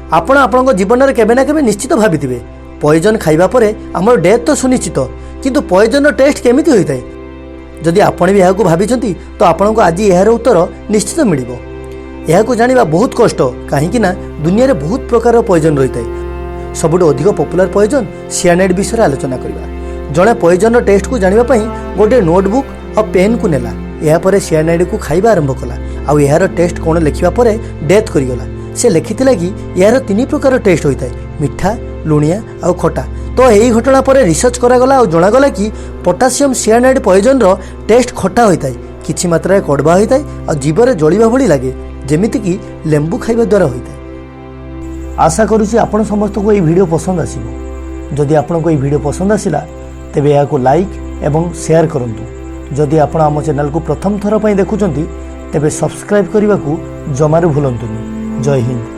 ଆପଣ ଆପଣଙ୍କ ଜୀବନରେ କେବେ ନା କେବେ ନିଶ୍ଚିତ ଭାବିଥିବେ, ପଏଜନ୍ ଖାଇବା ପରେ ଆମର ଡେଥ୍ ତ ସୁନିଶ୍ଚିତ, କିନ୍ତୁ ପଏଜନ୍ର ଟେଷ୍ଟ କେମିତି ହୋଇଥାଏ? ଯଦି ଆପଣ ବି ଏହାକୁ ଭାବିଛନ୍ତି, ତ ଆପଣଙ୍କୁ ଆଜି ଏହାର ଉତ୍ତର ନିଶ୍ଚିତ ମିଳିବ। ଏହାକୁ ଜାଣିବା ବହୁତ କଷ୍ଟ, କାହିଁକି ନା ଦୁନିଆରେ ବହୁତ ପ୍ରକାରର ପଏଜନ୍ ରହିଥାଏ। ସବୁଠୁ ଅଧିକ ପପୁଲାର ପଏଜନ୍ ସିଆନାଇଡ୍ ବିଷୟରେ ଆଲୋଚନା କରିବା। ଜଣେ ପଏଜନ୍ର ଟେଷ୍ଟକୁ ଜାଣିବା ପାଇଁ ଗୋଟିଏ ନୋଟବୁକ୍ ଆଉ ପେନ୍କୁ ନେଲା। ଏହାପରେ ସିଆନାଇଡ୍କୁ ଖାଇବା ଆରମ୍ଭ କଲା ଆଉ ଏହାର ଟେଷ୍ଟ କ'ଣ ଲେଖିବା ପରେ ଡେଥ୍ କରିଗଲା। ସେ ଲେଖିଥିଲା କି ଏହାର ତିନି ପ୍ରକାର ଟେଷ୍ଟ ହୋଇଥାଏ, ମିଠା, ଲୁଣିଆ ଆଉ ଖଟା। ତ ଏହି ଘଟଣା ପରେ ରିସର୍ଚ୍ଚ କରାଗଲା ଆଉ ଜଣାଗଲା କି ପଟାସିୟମ୍ ସିଆନାଇଡ୍ ପଏଜନ୍ର ଟେଷ୍ଟ ଖଟା ହୋଇଥାଏ, କିଛି ମାତ୍ରାରେ କଡ଼ବା ହୋଇଥାଏ ଆଉ ଜିଭରେ ଜଳିବା ଭଳି ଲାଗେ, ଯେମିତିକି ଲେମ୍ବୁ ଖାଇବା ଦ୍ୱାରା ହୋଇଥାଏ। ଆଶା କରୁଛି ଆପଣ ସମସ୍ତଙ୍କୁ ଏହି ଭିଡ଼ିଓ ପସନ୍ଦ ଆସିବ। ଯଦି ଆପଣଙ୍କୁ ଏହି ଭିଡ଼ିଓ ପସନ୍ଦ ଆସିଲା, ତେବେ ଏହାକୁ ଲାଇକ୍ ଏବଂ ସେୟାର କରନ୍ତୁ। ଯଦି ଆପଣ ଆମ ଚ୍ୟାନେଲକୁ ପ୍ରଥମ ଥର ପାଇଁ ଦେଖୁଛନ୍ତି, ତେବେ ସବସ୍କ୍ରାଇବ୍ କରିବାକୁ ଜମାରୁ ଭୁଲନ୍ତୁନି। ଜୟ ହିନ୍ଦ।